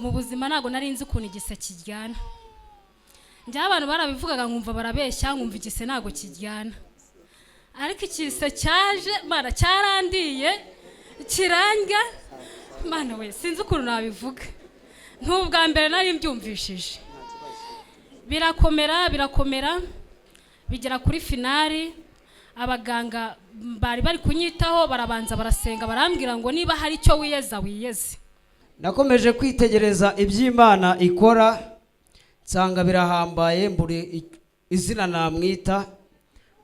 Mu buzima ntabwo nari nzi ukuntu igise kiryana. Njyewe abantu barabivugaga nkumva barabeshya, nkumva igise ntabwo kiryana, ariko ikise cyaje, Mana, cyarandiye kirandya. Mana we, sinzi ukuntu nabivuga. Ntubwa mbere nari mbyumvishije. Birakomera, birakomera, bigera kuri finale. Abaganga bari bari kunyitaho barabanza barasenga, barambwira ngo niba hari icyo wiyeza, wiyeze. Nakomeje kwitegereza iby'Imana ikora, nsanga birahambaye, mburi izina namwita,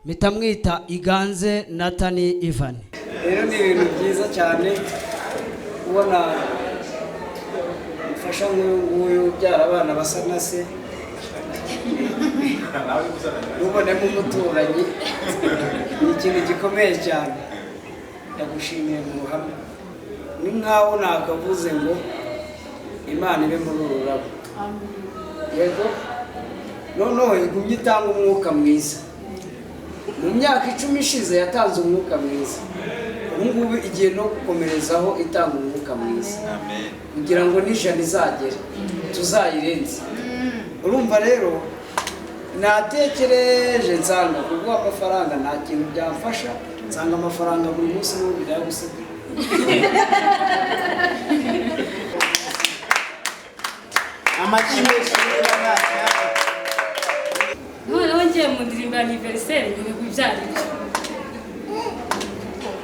mpita mwita Iganze Natani Ivan. Rero ni ibintu byiza cyane kubona umufasha nk'uyu nguyu ubyara abana basa na se, ntubonemo umuturanyi. Ni ikintu gikomeye cyane. Ndagushimiye mu ruhame. Ni nkaho nakavuze ngo Imana ibe muri uru rurabo. Yego, noneho igumye itanga umwuka mwiza. Mu myaka 10 ishize yatanze umwuka mwiza, ubu ngubu igiye no gukomerezaho itanga umwuka mwiza kugira ngo n'ijana izagere tuzayirenze. Urumva rero, natekereje nsanga kuguha amafaranga nta kintu byamfasha, nsanga amafaranga buri munsi n'ubu biragusiga. Amashyi menshi. Noneho ngiye mu ndirimbo ya anniversaire, nyoberwa ibyo ari byo.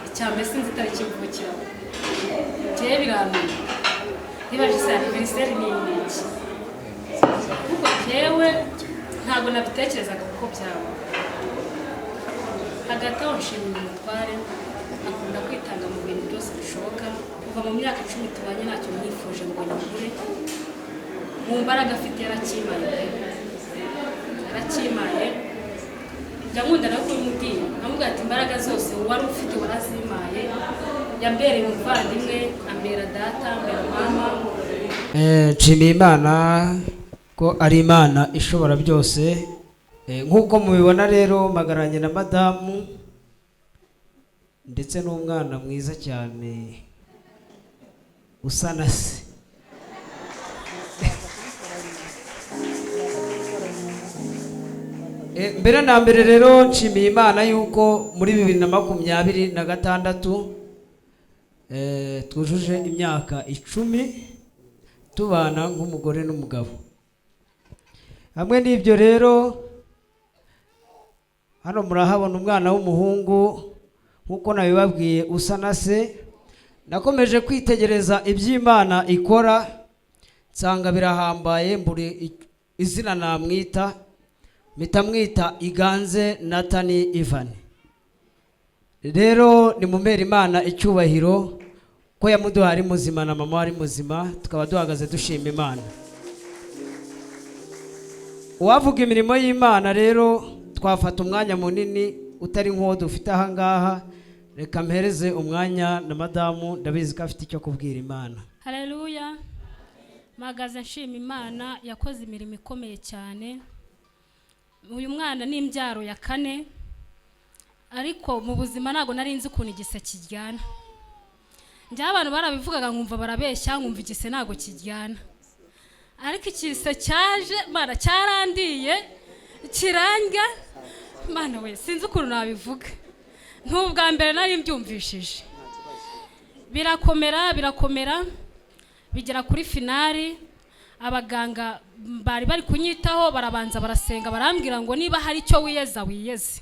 Icya mbere, sinzi itariki mvukiraho. Njyewe birananiye, niba se anniversaire ni iki, kuko njyewe ntabwo nabitekerezaga kuko byaba. Hagati aho nshimira umutware, akunda kwitanga mu bintu byose bishoboka. Kuva mu myaka 10 tubanye, ntacyo mwifuje ngo nyigure. Mu mbaraga afite yarakimaye pe, yarakimaye. Njya nkunda nawe kubimubwira, nkamubwira ati imbaraga zose wari ufite warazimaye. Yambereye umuvandimwe, ambera data, ambera mama. Nshimiye Imana ko ari Imana ishobora byose. Nk'uko mubibona rero, mpagararanye na madamu ndetse n'umwana mwiza cyane usa na se. Mbere na mbere rero nshimiye Imana yuko muri 2026 twujuje imyaka 10 tubana nk'umugore n'umugabo. Hamwe n'ibyo rero, hano murahabona umwana w'umuhungu, nk'uko nabibabwiye, usa na se. Nakomeje kwitegereza iby'Imana ikora, nsanga birahambaye, mburi izina namwita, mpita mwita Iganze Natani Ivan. Rero nimumere Imana icyubahiro ko yamuduhaye ari muzima na mama ari muzima, tukaba duhagaze dushima Imana. Uwavuga imirimo y'Imana rero twafata umwanya munini utari nk'uwo dufite aha ngaha. Reka mpereze umwanya na madamu, ndabizi ko afite icyo kubwira Imana. Haleluya! Mpagaze nshima Imana yakoze imirimo ikomeye cyane. Uyu mwana ni imbyaro ya kane, ariko mu buzima ntabwo nari nzi ukuntu igise kiryana. Njyewe abantu barabivugaga nkumva barabeshya, nkumva igise ntabwo kiryana, ariko ikise cyaje, Mana, cyarandiye kirandya. Mana we, sinzi ukuntu nabivuga. Ntubwa mbere nari mbyumvishije. Birakomera, birakomera, bigera kuri finale. Abaganga bari bari kunyitaho barabanza barasenga, barambwira ngo niba hari icyo wiyeza, wiyeze,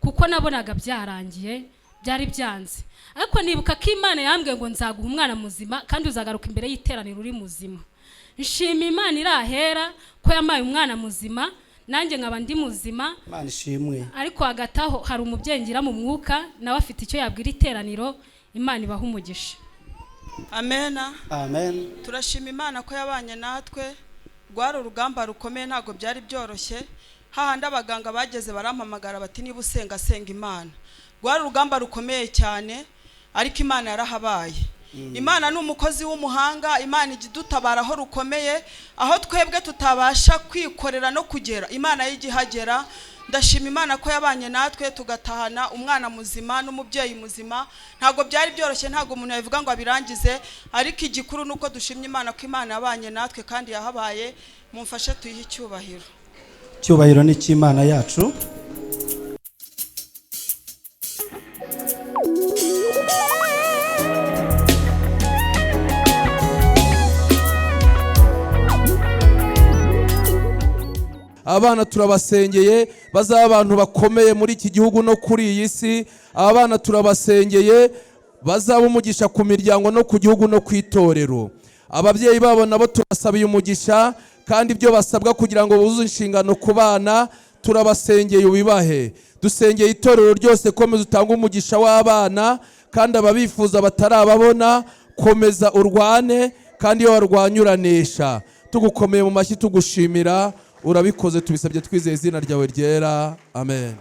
kuko nabonaga byarangiye, byari byanze. Ariko nibuka ko Imana yambwiye ngo nzaguha umwana muzima kandi uzagaruka imbere y'iteraniro uri muzima. Nshima Imana irahera ko yampaye umwana muzima, nanjye nkaba ndi muzima. Imana ishimwe. Ariko hagati aho hari umubyeyi ngira mu mwuka, nawe afite icyo yabwira iteraniro. Imana ibaha umugisha. Amena. Amen. Turashima Imana ko yabanye natwe. Rwari urugamba rukomeye, ntabwo byari byoroshye. Hahandi abaganga bageze barampamagara bati niba usenga, senga Imana. Rwari urugamba rukomeye cyane, ariko Imana yarahabaye. Imana ni umukozi w'umuhanga, Imana ijya idutabara aho rukomeye, aho twebwe tutabasha kwikorera no kugera, Imana yo ihagera. Ndashima Imana ko yabanye natwe tugatahana umwana muzima n'umubyeyi muzima. Ntabwo byari byoroshye, ntabwo umuntu yabivuga ngo abirangize, ariko igikuru ni uko dushimye Imana ko Imana yabanye natwe kandi yahabaye. Mumfashe tuyihe icyubahiro. Icyubahiro ni icy'Imana yacu. Abana turabasengeye bazaba abantu bakomeye muri iki gihugu no kuri iyi si. Abana turabasengeye bazaba umugisha ku miryango no ku gihugu no ku itorero. Ababyeyi babo nabo turasabiye umugisha, kandi ibyo basabwa kugira ngo buzuze inshingano ku bana turabasengeye ubibahe. Dusengeye itorero ryose, komeza utange umugisha w'abana, kandi ababifuza batarababona komeza urwane, kandi iyo warwanye uranesha. Tugukomeye mu mashyi tugushimira, urabikoze, tubisabye twizeye izina ryawe ryera, amen.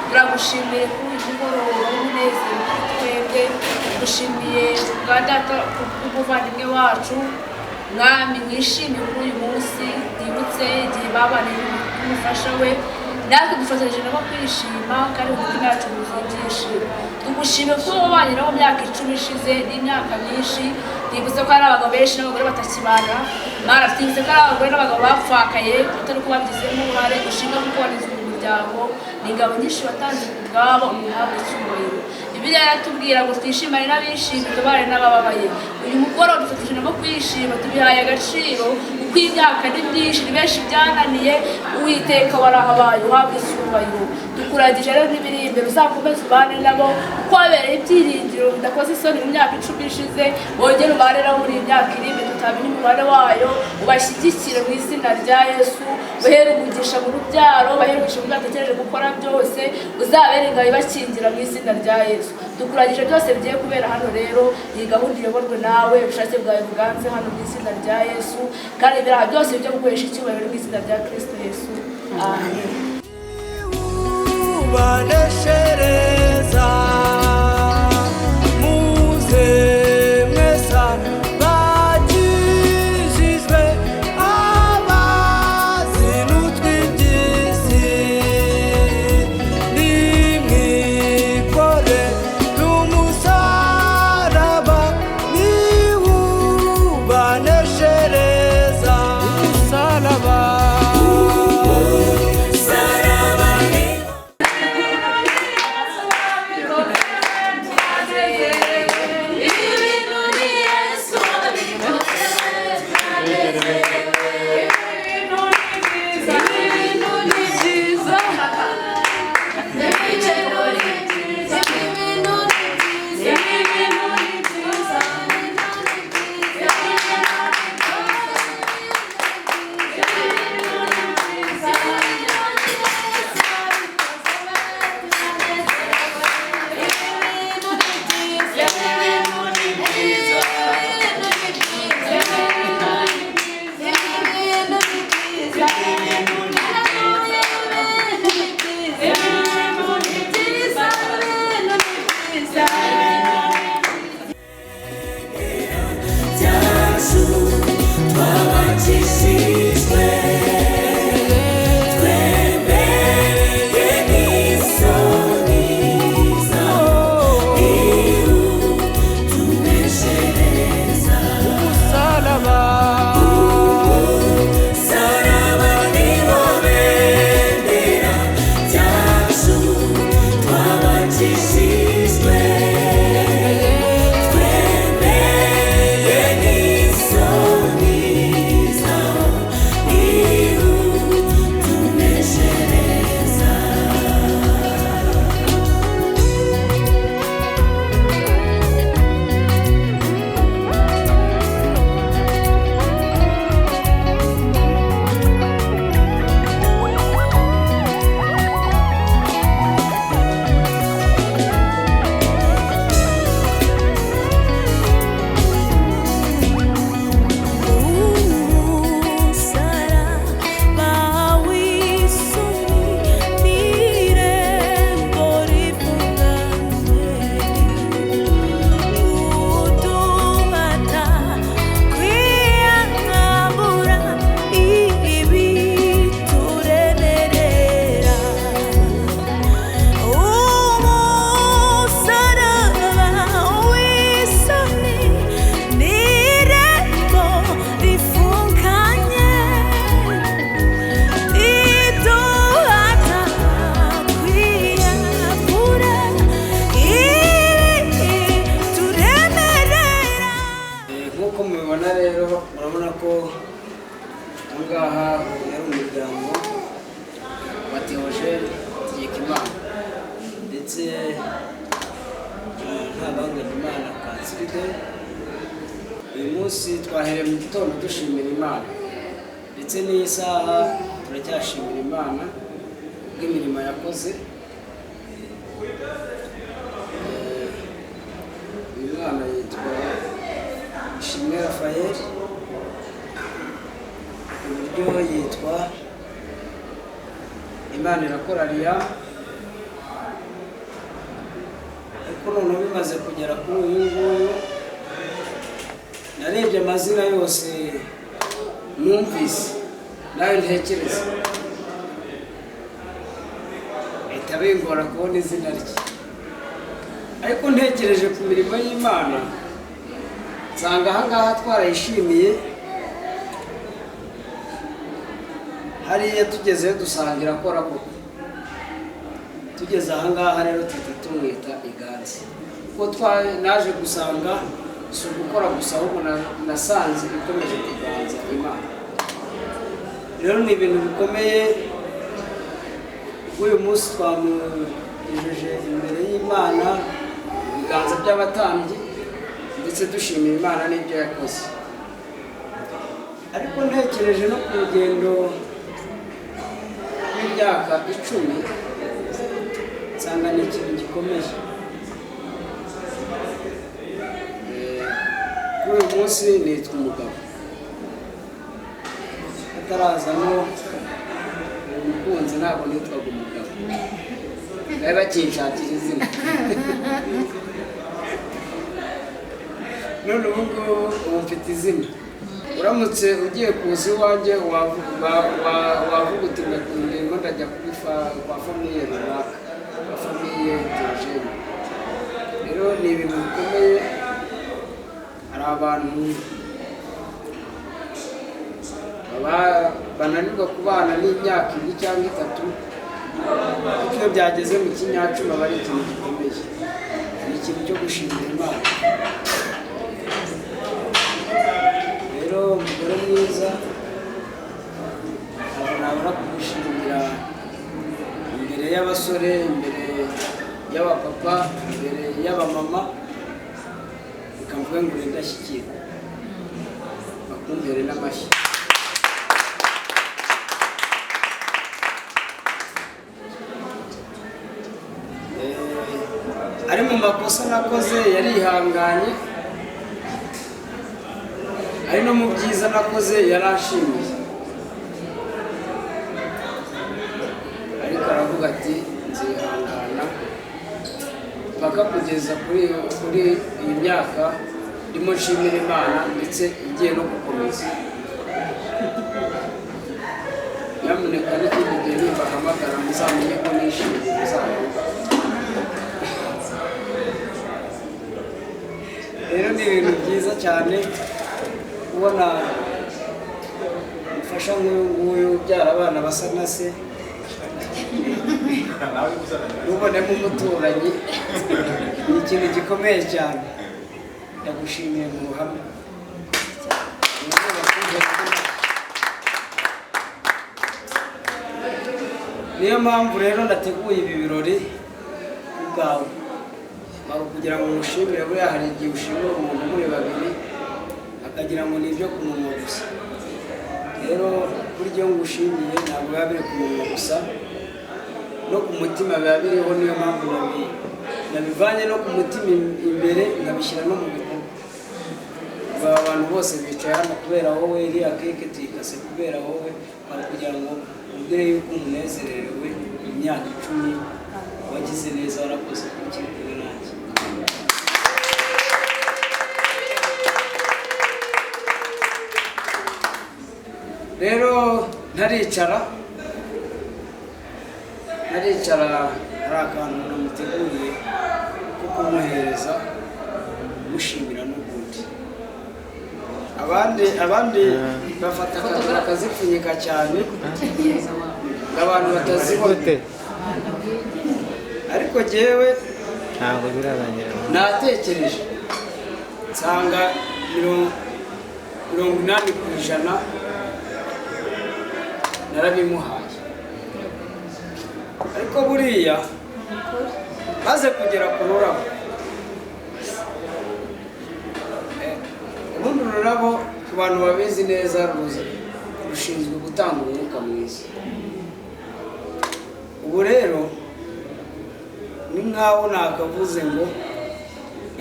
Turagushimiye kuri uyu mugoroba w'umunezero kuri twebwe, tugushimiye bwa data bw'umuvandimwe wacu. Mwami, mwishimiye kuri uyu munsi, twibutse igihe babanye n'umufasha we, natwe dufatanyije nabo kwishima kandi umutima yacu wuzuye ibyishimo. Tugushimiye kuba wabanye nabo mu myaka 10 ishize n'imyaka myinshi. Twibutse ko hari abagabo benshi n'abagore batakibana, Mana, twibutse ko hari abagore n'abagabo bapfakaye utari ko babigizemo uruhare. Ushimwe kuko warinze umuryango, ni ingabo nyinshi watanze ku bwabo, umuhabwa icyubahiro. Bibiliya iratubwira ngo twishimane n'abishimye, tubane n'abababaye. Uyu mugoroba dufatanyije nabo kwishima, tubihaye agaciro kuko imyaka ni myinshi, ni benshi byananiye. Uwiteka warahabaye, uhabwe icyubahiro. Tukuragije rero n'ibiri imbere, uzakomeze ubane nabo kuko wabereye ibyiringiro bidakoze isoni mu myaka 10 ishize. Wongere ubane nabo muri iyi myaka iri imbere tutamenya umubare wayo, ubashyigikire mu izina rya Yesu, ubahere umugisha mu rubyaro, ubahere umugisha mu byo batekereje gukora byose, uzabere ingabo ibakingira mu izina rya Yesu. Tukuragije byose bigiye kubera hano rero, iyi gahunda iyoborwe nawe, ubushake bwawe buganze hano mu izina rya Yesu, kandi ibiraha byose byo gukoresha icyubahiro mu izina rya Kristo Yesu. Amen. Ubaneshereza muze mwese bakijijwe abazinutswe iby'isi, nimwikore n'umusaraba niwubaneshereza. Umusaraba. Umusaraba. Urabona ko ahangaha yari umuryango wa Theogene Hategekimana ndetse Ntabanganyimana Kansiride. Uyu munsi twahereye mu gitondo dushimira Imana, ndetse n'iyi saha turacyashimira Imana kubw'imirimo yakoze. Uyu mwana yitwa Ishimwe Raphael, uburyo yitwa Imana irakora Liam, ariko noneho bimaze kugera kuri uyu nguyu narebye amazina yose numvise nayo ntekereza, bihita bingora kubona izina rye. Ariko ntekereje ku mirimo y'Imana nsanga ahangaha twarayishimiye, hariya tugezeyo dusanga irakora koko. Tugeze ahangaha rero tuhita tumwita Iganze, kuko naje gusanga si ugukora gusa, ahubwo nasanze ikomeje kuganza Imana. Rero ni ibintu bikomeye. Uyu munsi twamugejeje imbere y'Imana mu biganza by'abatambyi, ndetse dushimira Imana n'ibyo yakoze. Ariko ntekereje no ku rugendo rw'imyaka 10, nsanga ni ikintu gikomeye. Kuri uyu munsi nitwa umugabo, hatarazamo umukunzi ntabwo nitwaga umugabo, bari bakinshakira izina. None ubu ngubu ubu mfite izina. Uramutse ugiye kuza iwanjye wavuga uti ndimo ndajya kwa famiye runaka, kwa famiye Theogene. Rero ni ibintu bikomeye. Hari abantu bananirwa kubana n'imyaka 2 cyangwa 3, ariko iyo byageze mu kinyacumi aba ari ikintu gikomeye, ni ikintu cyo gushimira Imana. Rero umugore mwiza ntabwo nabura kugushimira imbere y'abasore, imbere y'abapapa, imbere y'abamama. Reka mvuge ngo uri indashyikirwa, bakumbere n'amashyi. Ari mu makosa nakoze yarihanganye, ari no mu byiza nakoze yarashimiye, ariko aravuga ati nzihangana mpaka kugeza kuri iyi myaka ndimo nshimira Imana, ndetse igiye no gukomeza. Nyamuneka n'ikindi gihe nimbahamagara muzamenye ko nishimiye, muzamenye. Rero ni ibintu byiza cyane kubona umufasha nk'uyu nguyu ubyara abana basa na se, ntubonemo umuturanyi, ni ikintu gikomeye cyane. Ndagushimiye mu ruhame. Niyo mpamvu rero ndateguye ibi birori ubwawe kugira ngo mushimire. Buriya hari igihe ushimira umuntu muri babiri akagira ngo ni ibyo ku munwa gusa. Rero burya iyo ngushimiye ntabwo biba biri ku munwa gusa, no ku mutima biba biriho. Niyo mpamvu nabivanye no ku mutima imbere nkabishyira no mu bikorwa. Aba bantu bose bicaye hano kubera wowe, iriya keke tuyikase kubera wowe, bari kugira ngo ubwire yuko umunezerewe imyaka 10 wagize neza, warakoze ukiri kumwe nanjye. Rero ntaricara hari akantu namuteguriye ko kumuhereza, mushimira n'ubundi. Abandi bafata akantu bakazipfunyika cyane abantu batazibona, ariko jyewe ntabwo birarangira. Natekereje nsanga 80% narabimuhaye. Ariko buriya maze kugera ku rurabo, ubundi ururabo ku bantu babizi neza rushinzwe gutanga umwuka mwiza. Ubu rero ni nkaho nakavuze ngo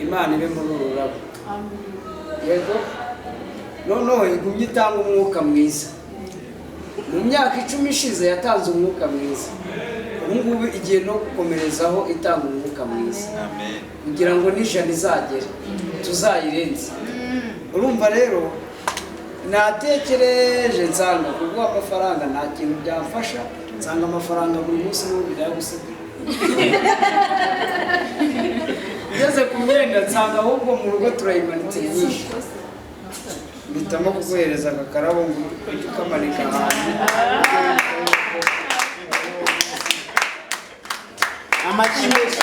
Imana ibe muri uru rurabo. Yego, noneho igumye itanga umwuka mwiza. Mu myaka 10 ishize yatanze umwuka mwiza, ubu ngubu igiye no gukomerezaho itanga umwuka mwiza kugira ngo n'ijana izagere tuzayirenze. Urumva rero natekereje nsanga kuguha amafaranga nta kintu byamfasha, nsanga amafaranga buri munsi n'ubu biragusigira. Ngeze ku myenda nsanga ahubwo mu rugo turayimanitse myinshi, mpitamo kuguhereza aka karabo ngo ujye ukamanika ahantu. Amashyi menshi.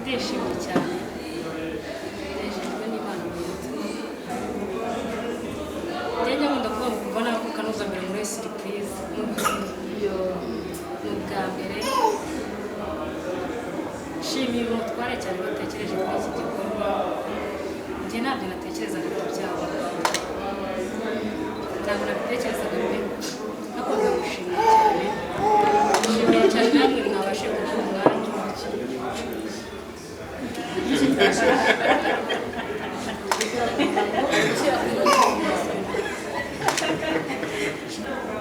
Ndishimye cyane, ndishimye n'Imana mu mutima. Njye nkunda kuvuga ngo kuva navuka n'ubwa mbere muri surprise, ni ubwa mbere. Nshimiye umutware cyane batekereje kuri iki gikorwa. Njye ntabyo natekerezaga ko byaba, ntabwo nabitekerezaga pe. Ariko ndagushimiye cyane, nshimiye cyane namwe mwabashe kuduha umwanya.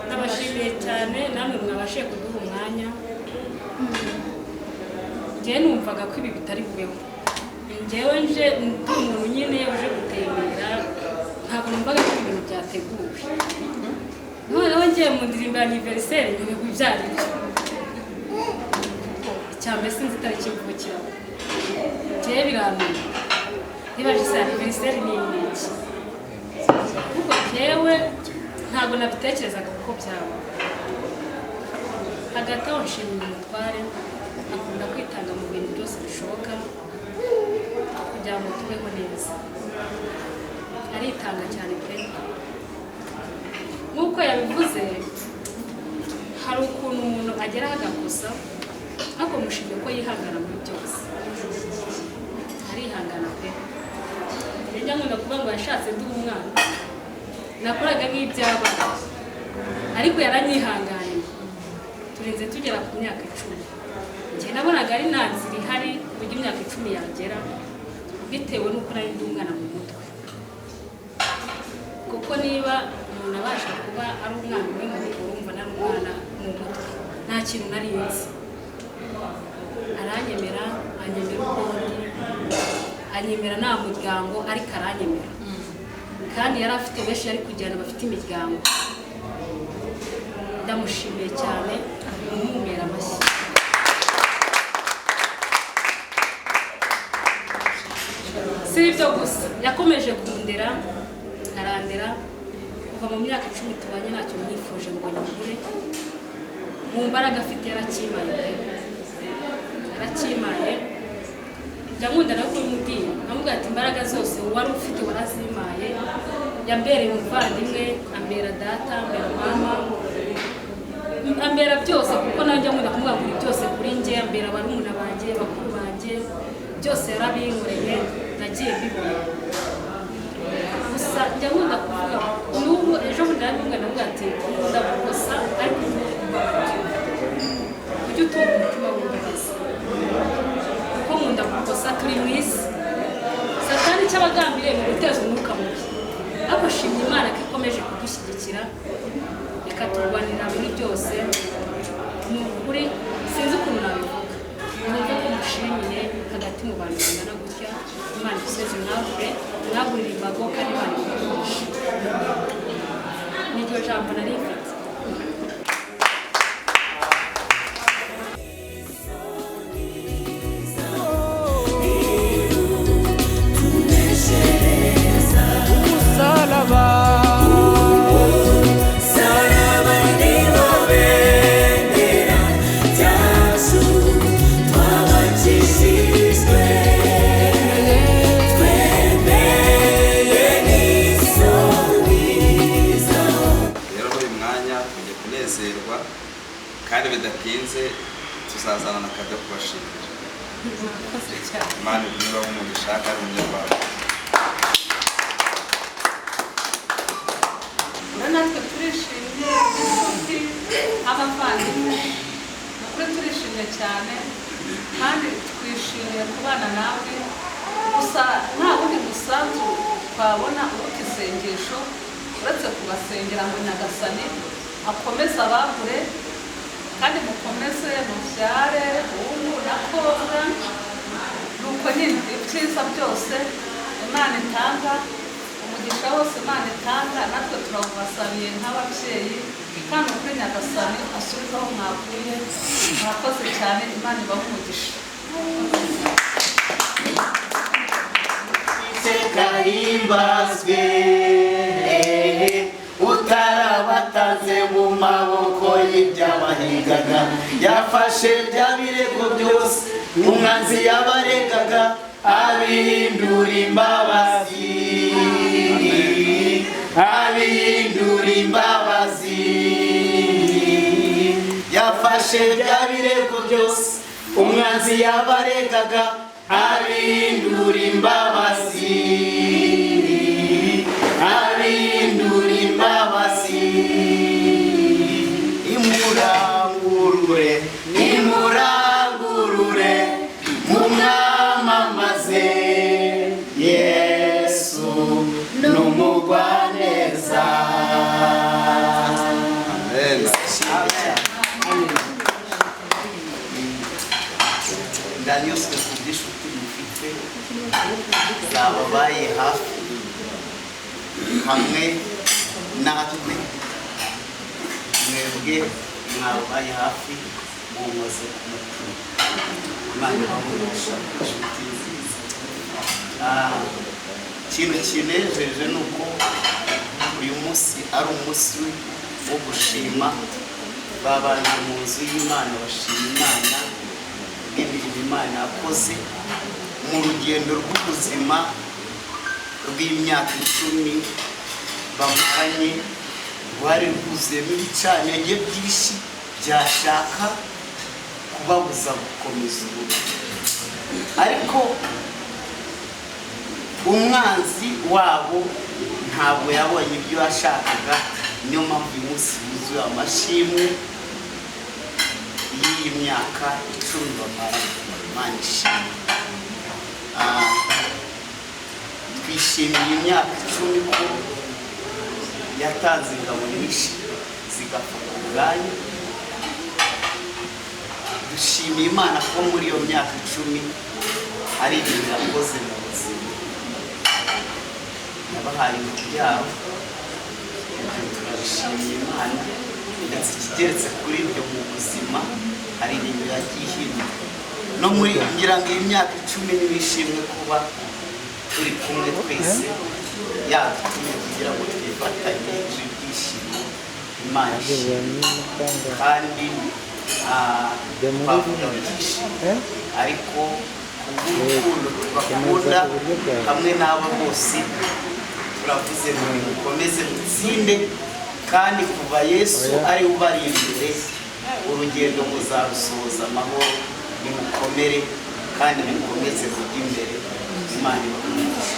Ndabashimiye cyane namwe mwabashe kuduha umwanya. Njye numvaga ko ibi bitari bubeho. Njyewe nje ndi umuntu nyine uje gutembera, ntabwo numvaga ko ibintu byateguwe. Noneho ngiye mu ndirimbo ya anniversaire nyoberwa ibyo ari byo. Icya mbere sinzi itariki mvukiraho, njyewe birananiye. Nibaje se anniversaire ni iki? Kuko njyewe ntabwo nabitekerezaga kuko byaba. Hagati aho nshimira umutware, akunda kwitanga mu bintu byose bishoboka kugira ngo tubeho neza. Aritanga cyane pe. Nk'uko yabivuze, hari ukuntu umuntu ageraho agakosa, ariko mushimye ko yihangana muri byose. Arihangana pe. Njya nkunda kuvuga ngo yashatse ndi umwana, nakoraga nk'iby'abana, ariko yaranyihanganiye. Turinze tugera ku myaka 10. Njye nabonaga ari nta nzira ihari ku buryo imyaka 10 yagera, bitewe n'uko nari ndi umwana mu mutwe. Kuko niba umuntu abasha kuba ari umwana umwe mu rugo, urumva nari umwana mu mutwe, nta kintu nari nzi. Aranyemera, anyemera uko ndi, anyemera nta muryango, ariko aranyemera. Kandi yari afite benshi yari kujyana bafite imiryango. Ndamushimiye cyane, mumumera amashyi. Si ibyo gusa, yakomeje kundera, arandera kuva mu myaka 10 tubanye, ntacyo mwifuje ngo nyigure. Mu mbaraga afite yarakimaye, yarakimaye. Njya nkunda nawe kubimubwira, namubwira ati imbaraga zose wari ufite warazimaye. Yambereye umuvandimwe, ambera data, ambera mama, ambera byose, kuko nanjye nkunda kumubwira ngo byose kuri njye, ambera barumuna banjye, bakuru banjye, byose yarabinkoreye, nagiye mbibona. Gusa njya nkunda kuvuga n'ubu ejo bundi narabimubwira, ndavuga ati nkunda gukosa ariko ujye utunga umutima w'imbabazi, kuko nkunda gukosa. Turi mu isi, Satani icyo aba agambiriye ni uguteza umwuka mubi, ariko shimye Imana ko ikomeje kudushyigikira ikaturwanira muri byose. Ni ukuri sinzi ukuntu nabivuga, numva ko mushimiye hagati mu bantu bangana gutya. Imana isoze mwagure, mwagurire imbago kandi Imana igukoreshe. Niryo jambo nari mfite. Bidatinze tuzazana na kado kubashimira. Murakoze cyane. Imana igume umugisha kandi umunyarwanda. Rero natwe turishimye nk'inshuti, nk'abavandimwe, ni ukuri turishimye cyane kandi twishimiye kubana nawe. Gusa nta wundi musanzu twabona uruta isengesho, uretse kubasengera ngo Nyagasani akomeze abagure kandi mukomeze mubyare hungu na kobwa. Nuko nyine ibyiza byose Imana itanga, umugisha wose Imana itanga, natwe turawubasabiye nk'ababyeyi, kandi ukuri Nyagasani asubize aho mwavuye. Murakoze cyane, Imana ibahe umugisha. Iteka himbazwe utarabatanze mu maboko y'ibyabahigaga, yafashe bya birego byose umwanzi yabaregaga abihindura imbabazi, abihindura imbabazi. Yafashe bya birego byose umwanzi yabaregaga abihindura imbabazi, abihindura imbabazi. Imurangurure, imurangurure, mumwamamaze Yesu n'umugwaneza. Amen. Ndanyuzwe ku bw'inshuti mufite zababaye hafi hamwe natwe, mwebwe mwabaye hafi munkoze ku mutima. Imana ibahe umugisha, inshuti nziza. Ikintu kinejeje ni uko uyu munsi ari umunsi wo gushima. Babanje mu nzu y'Imana bashima Imana bw'imirimo Imana yakoze mu rugendo rw'ubuzima rw'imyaka 10 bamaranye, rwari rwuzuyemo ibicantege byinshi byashaka kubabuza gukomeza urugo, ariko umwanzi wabo ntabwo yabonye ibyo yashakaga. Niyo mpamvu uyu munsi wuzuye amashimwe y'iyi myaka 10 bamaranye. Imana ishimwe. Twishimiye imyaka 10 ko yatanze ingabo nyinshi zigapfa ku bwanyu. Dushimiye Imana ko muri iyo myaka 10 hari ibintu yakoze mu buzima, yabahaye urubyaro, ibyo turabishimiye Imana. Ndetse ikigeretse kuri ibyo, mu buzima hari ibintu yagiye ihinduka no muri ngira ngo iyi myaka 10 n'ibishimwe kuba turi kumwe twese, yadutumye kugira ngo twifatanye ibyishimo. Imana ishimwe. Kandi twavuga byinshi, ariko kubw'urukundo tubakunda hamwe n'abo bose turavuze ngo mukomeze mutsinde, kandi kuva Yesu ari we ubari imbere, urugendo muzarusohoza amahoro. Nimukomere kandi mukomeze kujya imbere. Imana ibahe umugisha.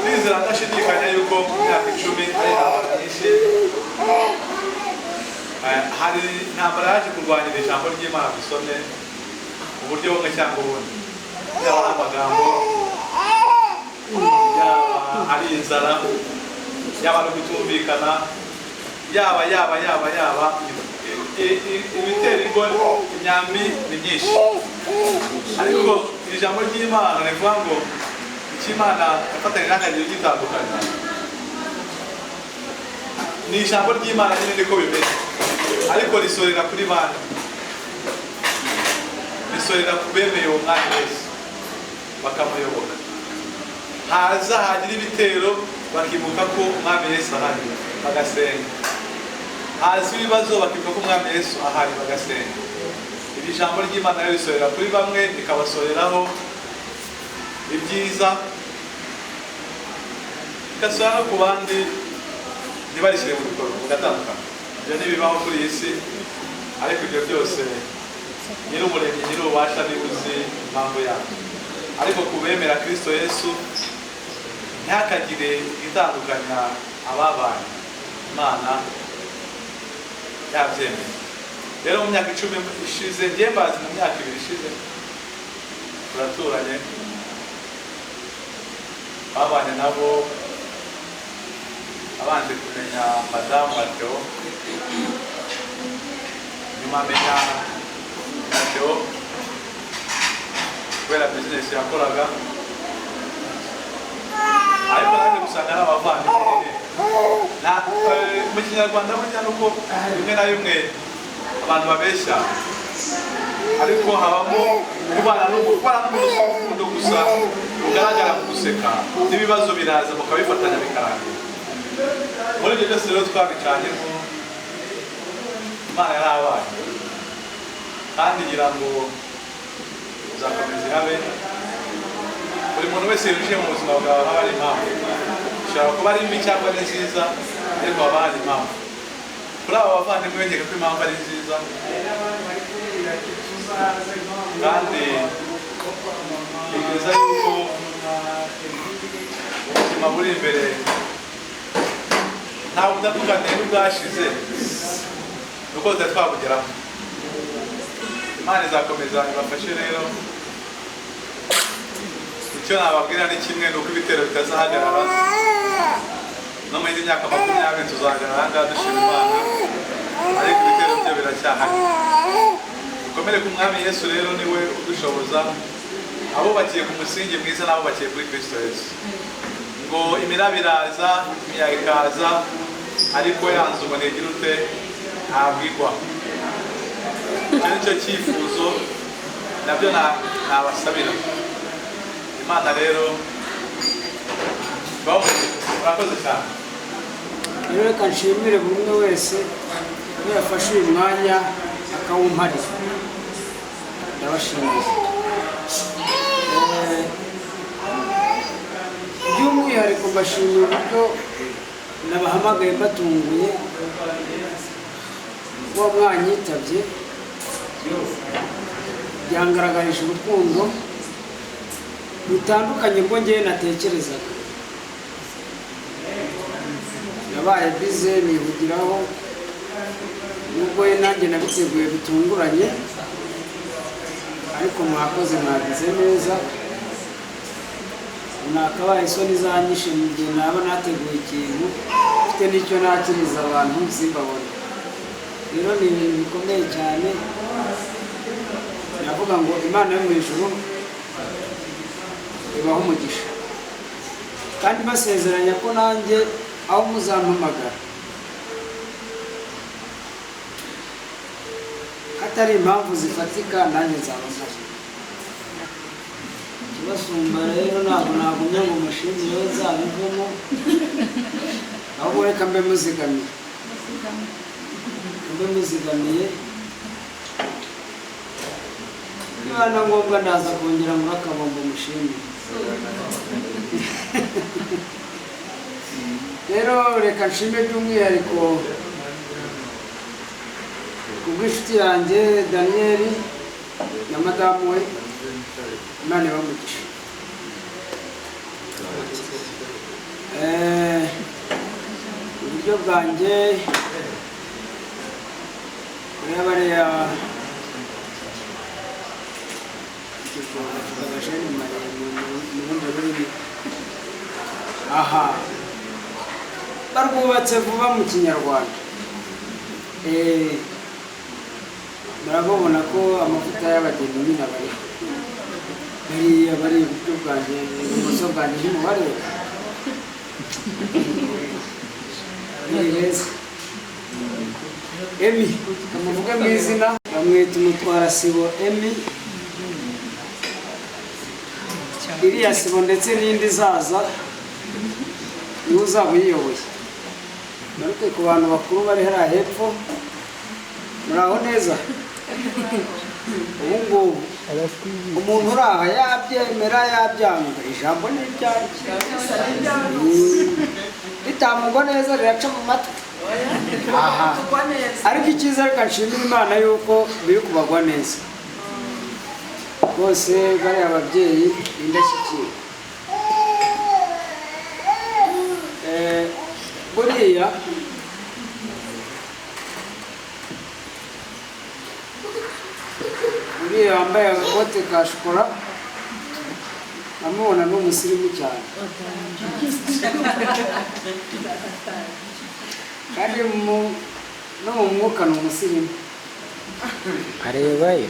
Ndizera ndashidikanya yuko mu myaka 10 ari intambara nyinshi. Hari intambara yaje kurwanira ijambo ry'Imana dusomye mu buryo bumwe cyangwa ubundi, yaba ari amagambo, yaba ari inzara, yaba ari kutumvikana, yaba yaba yaba yaba ibitera ingo imyambi ni myinshi. Ariko iri jambo ry'Imana rivuga ngo icyo Imana yafatanyije n'akagira gitandukanye, ni ijambo ry'Imana nyine niko bimeze, ariko risorera kuri bande, risorera ku bemeye uwo mwami Yesu bakamuyoboka. Haza hagira ibitero bakibuka ko umwami Yesu ahari bagasenga, haza ibibazo bakibuka ko umwami Yesu ahari bagasenga. Iri jambo ry'Imana rero risorera kuri bamwe rikabasoreraho ibyiza, rigasorera no ku bandi ntibarishyire mu bikorwa, bagatandukana. Ibyo ntibibaho kuri iyi si. Ariko ibyo byose Nyir'umuremyi, Nyir'ububasha niwe uzi impamvu yabyo. Ariko ku bemera Kristo Yesu, ntihakagire itandukanya ababanye, Imana yabyemeye. Rero mu myaka 10 ishize, njye mbazi mu myaka 2 ishize, turaturanye, babanye nabo, abanje kumenya madamu wa Theo, nyuma amenya na Theo kubera bizinesi yakoraga. Ariko naje gusanga ari abavandimwe. Mu Kinyarwanda burya nuko rimwe na rimwe abantu babeshya, ariko habamo kubana n'urukundo gusa rugaragara mu guseka, n'ibibazo biraza mukabifatanya bikarangira. Muri ibyo byose rero twabicanyemo, Imana yarabaye, kandi ngira ngo uzakomeza ihabe. Buri muntu wese yinjiye mu buzima bwawe haba hari impamvu, ishobora kuba ari mbi cyangwa ari nziza, ariko haba hari impamvu. Kuri aba bavandimwe bengeka ko impamvu ari nziza, kandi ntekereza yuko ubuzima buri imbere ntabwo butandukaniye n'ubwashize, nuko tutari twabugeramo. Imana izakomeza ibafashe. Rero icyo nababwira ni kimwe, ni uko ibitero bitazahagarara. No mu yindi myaka 20 tuzahagarara aha ngaha dushima Imana, ariko ibitero byo biracyahari. Dukomere ku Mwami Yesu rero, niwe udushoboza. Abubakiye ku musingi mwiza n'abubakiye kuri Kristo Yesu. Ngo imiraba iraza, imiyaga ikaza, ariko ya nzu ngo ntigira ute, ntabwo igwa. Icyo ni cyo cyifuzo nabyo nabasabira Imana. Rero murakoze cyane. Rero reka nshimire buri umwe wese ko yafashe uyu mwanya akawumparira, ndabashimiye. By'umwihariko mbashimiye uburyo nabahamagaye mbatunguye, kuba mwanyitabye byangaragarije urukundo rutandukanye rwo ngewe natekerezaga. Nabaye bize nihugiraho, nubwo nanjye nabiteguye bitunguranye, ariko mwakoze, mwagize neza. Nakabaye isoni zanyishe mu gihe naba nateguye ikintu mfite n'icyo nakiriza abantu simbabona. Rero ni ibintu bikomeye cyane, navuga ngo Imana yo mu ijuru ibaha umugisha, kandi basezeranya ko nanjye aho muzampamagara hatari impamvu zifatika nanjye nzaba mpari. Ikibasumba rero ntabwo nagumya ngo mushimire nzabivemo, ahubwo reka mbe muzigamiye, mbe muzigamiye. Niba na ngombwa ndaza kongera muri akabombo mushimire. Rero reka nshime by'umwihariko kubw'inshuti yanjye Daniel na madamu we, Imana ibamugisha. Uburyo bwanjye bariya aha barwubatse vuba mu Kinyarwanda. Murabona ko amavuta y'abageni nyine abariho, bariya bari iburyo bwanjye ibumoso bwanjye ntimubareba, ni beza. Emi kamuvuge mu izina, bamwita umutwara sibo Emi. Iriya sibo ndetse n'indi zaza niwe uzaba uyiyoboye. Ngaruke ku bantu bakuru bari hariya hepfo, muraho neza. Ubu ngubu umuntu uri aha yabyemera yabyanga, ijambo ni iryanjye, ritamugwa neza riraca mu matwi. Aha, ariko icyiza, reka nshimire Imana yuko biri kubagwa neza rwose. Bariya ababyeyi ni indashyikirwa. Buriya uriya wambaye agakote ka shokora amubona ni umusirimu cyane, kandi no mu mwuka ni umusirimu. Arebayo.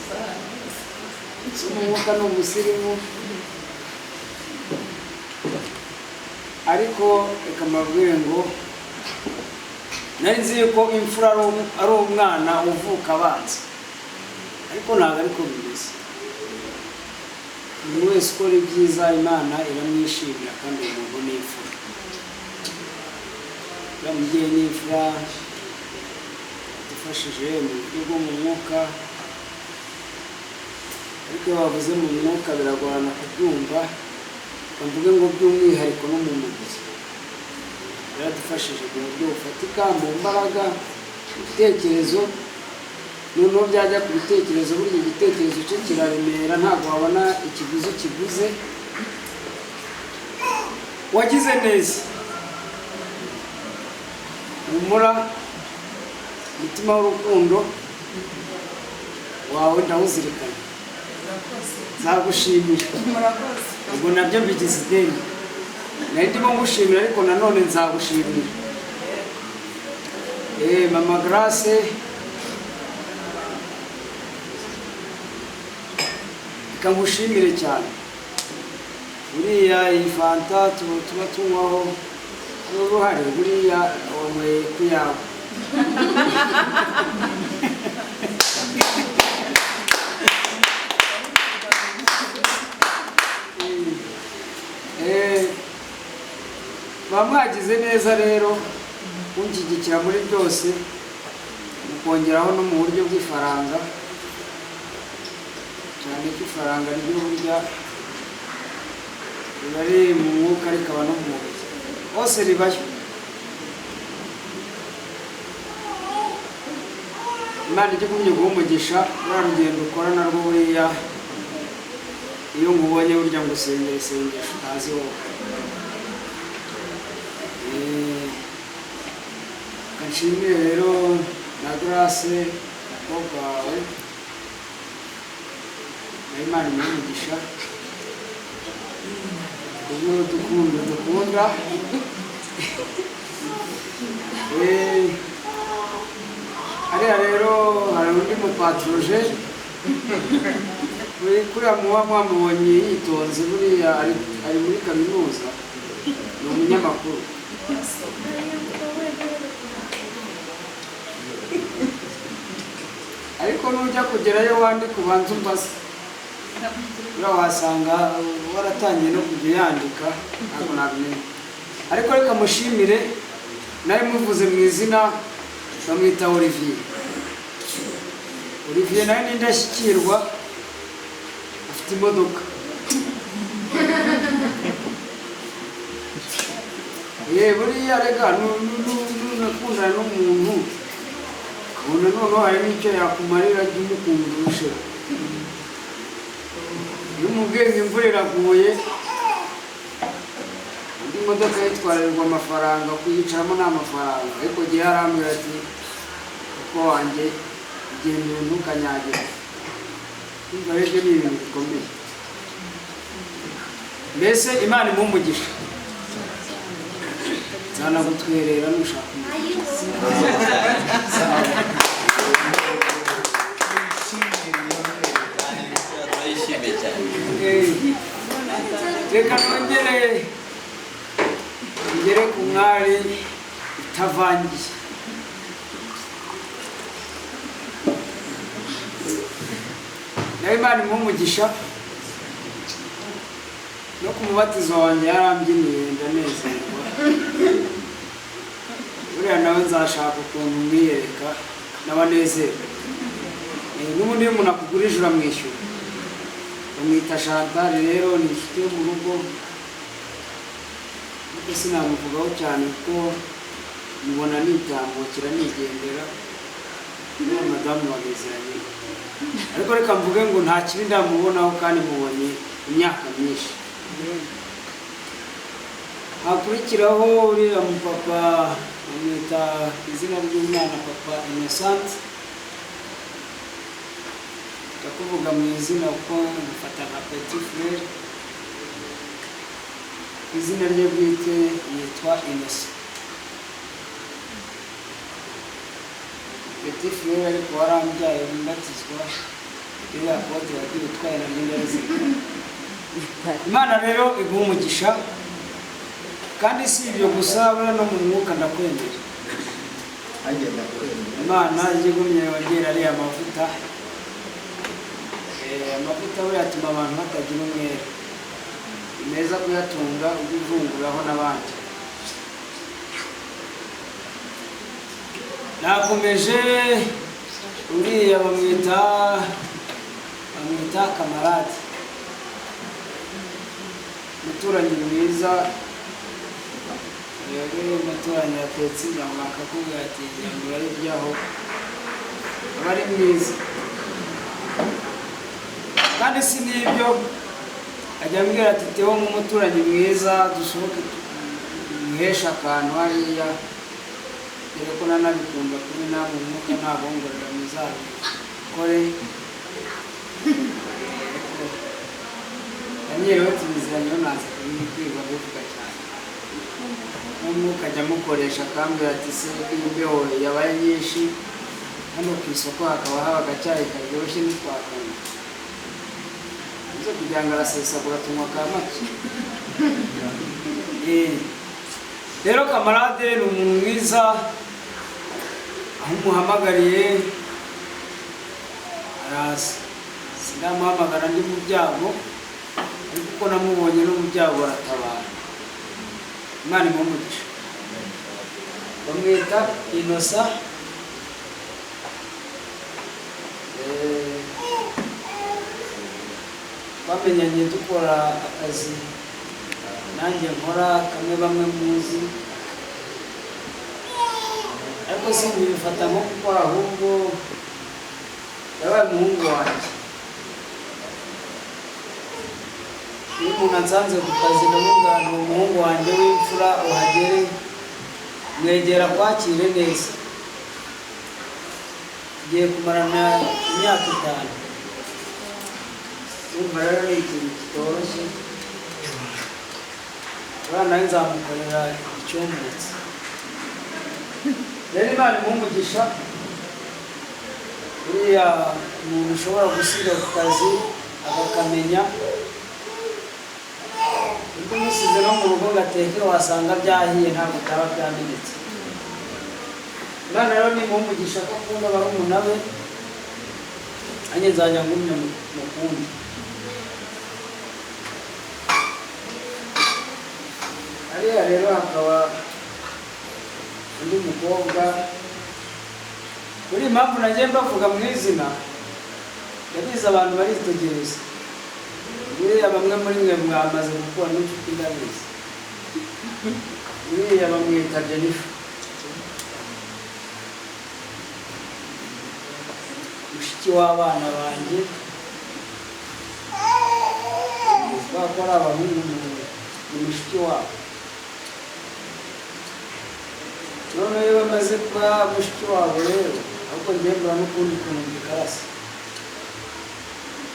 Mu mwuka ni umusirimu, ariko reka mbabwire ngo nari nzi yuko imfura ari umwana uvuka abanza, ariko ntabwo ariko bimeze. Umuntu wese ukora ibyiza Imana iramwishimira, kandi uwo muntu ni imfura. Uriya mubyeyi ni imfura, yadufashije mu buryo bwo mu mwuka, ariko iyo bavuze mu mwuka biragorana kubyumva. Reka mvuge ngo by'umwihariko no mu mubiri yaradufashije mu buryo bufatika, mu mbaraga, mu bitekerezo. Noneho byajya ku bitekerezo, burya igitekerezo cye kiraremera, ntabwo wabona ikiguzi kiguze. Wagize neza, humura, umutima w'urukundo wawe ndawuzirikana, nzagushimira. Ubwo nabyo mbigize ideni, nari ndimo ngushimira, ariko nanone nzagushimira. Mama Grace, reka ngushimire cyane. Buriya iyi fanta tuba tunywaho n'uruhare, buriya wanyweye ku yawe. Muba mwagize neza rero kunshyigikira muri byose, mukongeraho no mu buryo bw'ifaranga, cyane ko ifaranga ryo burya riba riri mu mwuka rikaba no mu mubiri hose ribayo. Imana ijye igumye guha umugisha ruriya rugendo ukora narwo. Buriya iyo ngubonye, burya ngo usengera isengesho utazi wowe. Reka nshimire rero na Grace, umukobwa wawe, na Imana imuhe umugisha kubw'urukundo dukunda. Hariya rero hari undi mupatroje kuriya muba mwamubonye yitonze, buriya ari muri kaminuza, ni umunyamakuru. Ariko nujya kugerayo wandika ubanza umbaze, buriya wasanga waratangiye no kujya uyandika, ntabwo nabimenya. Ariko reka mushimire, nari muvuze mu izina, bamwita Olivier. Olivier nawe ni indashyikirwa, afite imodoka. Buriya rega nunakundana n'umuntu ukabona noneho hari n'icyo yakumarira, jya umukunda urusheho. Iyo umubwiye ngo imvura iraguye, indi modoka yitwarirwa amafaranga, kuyicaramo ni amafaranga, ariko igihe arambwira ati kuko wanjye gendera ntukanyagire. Ndumva rero ibyo ni ibintu bikomeye. Mbese Imana imuhe umugisha, nzanagutwerera nushaka umugisha. Turayishimiye cyane. Reka nongere ngere ku mwari utavangiye. Nawe Imana imuhe umugisha, no ku mubatizo wanjye yarambyiniye ndanezerwa. Buriya nawe nzashaka ukuntu mwiyereka n'abanezerwa. N'ubundi iyo umuntu akugurije uramwishyura. Bamwita Chantal rero, ni inshuti yo mu rugo, ariko sinamuvugaho cyane kuko Mubona nitambukira nigendera, niba madamu babiziranye, ariko reka mvuge ngo nta kibi ndamubonaho kandi mubonye imyaka myinshi. Hakurikiraho uriya mupapa bamwita izina ry'umwana Papa Innocent. Ndakuvuga mu izina kuko mufata nka petit frere. Izina rye bwite yitwa Innocent. Petit frere, ariko warambyaye mbatizwa, iriya kote wagiye utwaye naryo ndarizirikana. Imana rero iguha umugisha. Kandi si ibyo gusa, buriya no mu mwuka ndakwemera. Imana ijye igumye yongera ariya mavuta. Amavuta buriya atuma abantu batagira umwere. Ni meza kuyatunga ujye uvunguraho n'abandi. Nakomeje, uriya bamwita Kamarade, umuturanyi mwiza. Rero iyo umuturanyi yatetse inyama akakubwira ati inyama urayiryaho, aba ari mwiza. Kandi si n'ibyo, ajya ambwira ati Theo nk'umuturanyi mwiza dusohoke tumuheshe akantu hariya, dore ko nanabikunda kuri namwe umwuka ntabongorera muzabikore. Ariko Daniel we tubiziranyeho, nanze kubikwiga bivuga cyane. N'umwuka ajya amukoresha akambwira ati se iyi mbeho yabaye nyinshi hano ku isoko hakaba haba agacyayi karyoshye ntitwakanywa, uze kugira ngo arasesagura tunywa ka make. Rero Kamarade ni umuntu mwiza, aho umuhamagariye araza. Sindamuhamagara ndi mu byago, ariko uko namubonye no mu byago aratabara. Imana imuhe umugisha. Bamwita Innocent. Twamenyanye dukora akazi nanjye nkora kamwe bamwe muzi, ariko simbifata nko gukora, ahubwo yabaye umuhungu wanjye. Iyo umuntu ansanze ku kazi ndamubwira ni umuhungu wanjye w'imfura, uhagere mwegera kwakire neza. Tugiye kumarana imyaka 5. Urumva rero ni ikintu kitoroshye. Uriya nawe nzamukorera icyumutse. Rero Imana imuhe umugisha. Uriya muntu ushobora gusiga ku kazi akakamenya, ubwo umusize no mu rugo gateke wasanga byahiye, ntabwo byaba byamenetse. Imana rero nimuhe umugisha ko akunda barumuna be, nanjye nzajya ngumya mukunde. Hariya rero hakaba undi mukobwa. Kuri impamvu nagiye mbavuga mu izina, ndabizi abantu baritegereza. Buriya bamwe muri mwe mwamaze gukura n'inshuti, ndabizi. Buriya bamwita Jennifer, mushiki w'abana banjye. Kubera ko ari abahungu, ni mushiki wabo. Noneho iyo bamaze kuba mushiki wabo rero, ahubwo njye mbura n'ukundi kuntu mbikarasa,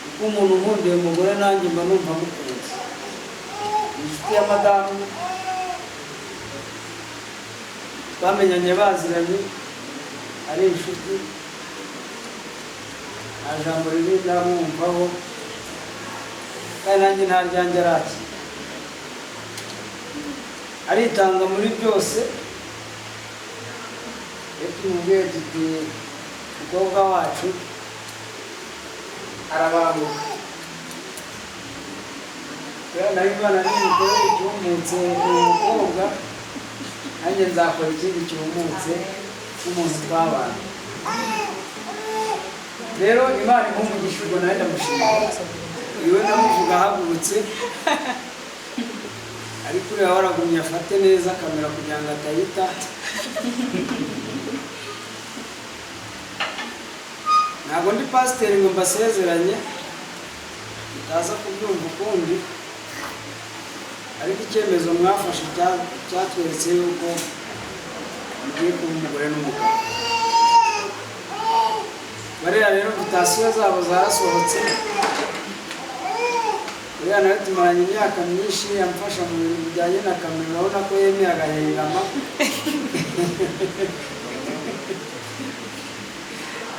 kuko umuntu nkundiye umugore nanjye mba numva mukunze. Ni inshuti ya madamu, twamenyanye baziranye, ari inshuti, nta jambo ribi ndamwumvaho, kandi nanjye nta ryanjye arakira. Aritanga muri byose. Iyo tumubwiye tuti umukobwa wacu arabanguka, rero nawe Imana nimukorera icyumutse uyu mukobwa, nanjye nzakora ikindi cyumutse nk'umuntu twabana. Rero Imana imuhe umugisha, ubwo nawe ndamushimira. Iwe ndamuvuga ahagurutse, ariko uriya waragumye afate neza kamera kugira ngo atayita. Ntabwo ndi pasiteri ngo mbasezeranye mutaza kubyumva ukundi, ariko icyemezo mwafashe cyatweretse yuko mugiye kuba umugore n'umugabo. Bariya rero invitasiyo zabo zarasohotse. Uriya nawe tumaranye imyaka myinshi amfasha mu bintu bijyanye na kamera, urabona ko yemeye agahengama.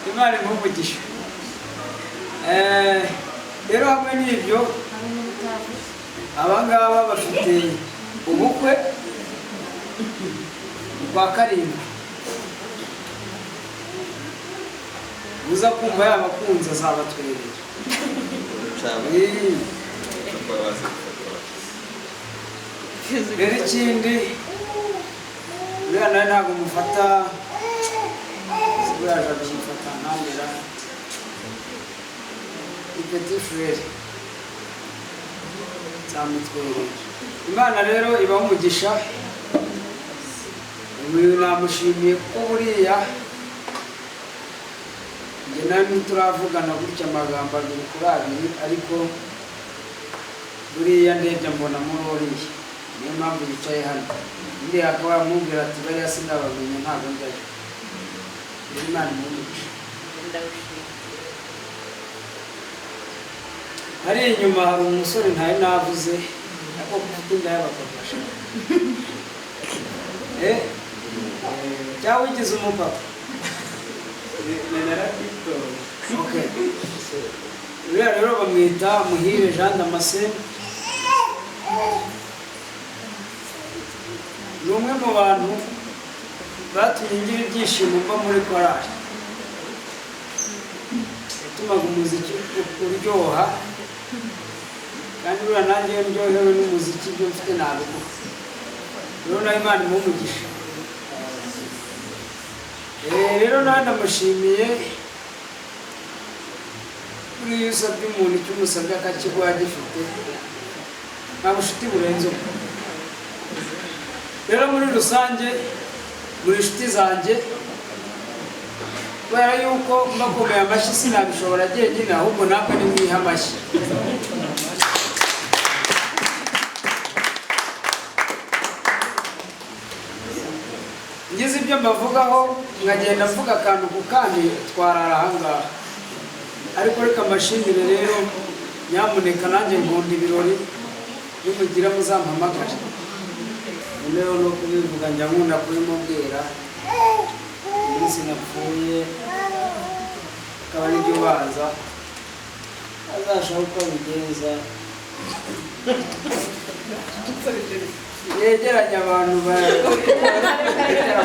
Imana imuhe umugisha. Rero hamwe n'ibyo, aba ngaba bafite ubukwe kwa 7. Uza kumva yabakunze azabatwerera. Rero ikindi, uriya nawe ntabwo mufata, uriya jado mufata nkambera ni petit frere, nzamutwerera. Imana rero ibaha umugisha. Uyu namushimiye kuko buriya njye nawe ntituravugana gutya amagambo 2 kuri 2, ariko buriya ndebye mbona muri uriya, niyo mpamvu yicaye hano. Undi akaba yamubwira ati bariya sinabamenye ntabwo njyayo. Rero Imana imuhe umugisha. Hari inyuma hari umusore ntari navuze, ariko ufite inda y'abapapa. Cyangwa wigize umupapa? Okay. Uriya rero bamwita Muhire Jean Damascene. Ni umwe mu bantu batumye ngira ibyishimo mba muri korali, yatumaga umuziki uryoha, kandi buriya nanjye iyo ndyohewe n'umuziki ibyo mfite nabiguha. Rero nawe Imana imuhe umugisha. Rero nawe ndamushimiye. Buriya iyo usabye umuntu icyo umusabye akakiguha agifite, nta bushuti burenze ubwo. Rero muri rusange muri inshuti zanjye, kubera yuko mbakomeye amashyi sinabishobora jyenyine, ahubwo namwe nimwihe amashyi. Ngize ibyo mbavugaho nkagenda mvuga akantu ku kandi twarara aha ngaha, ariko reka mbashimire rero, nyamuneka nanjye nkunda ibirori, nimugira muzampamagare. Noneho no kubivuga njya nkunda kubimubwira, umunsi napfuye akaba aribyo ubanza azashaka uko abigenza, yegeranya abantu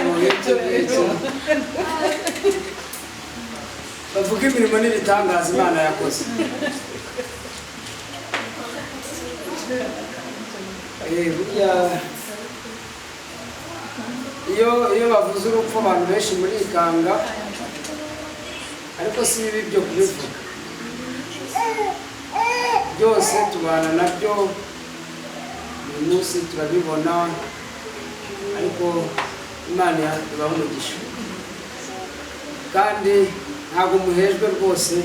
mu bice byinshi bavuga imirimo n'ibitangaza Imana yakoze. Burya iyo bavuze urupfu abantu benshi murikanga, ariko si bibi byo kubivuga. Byose tubana nabyo buri munsi turabibona, ariko Imana ibaha umugisha. Kandi ntabwo muhejwe rwose,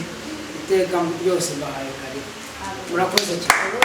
iteka byose mbahaye karibu. Murakoze cyane.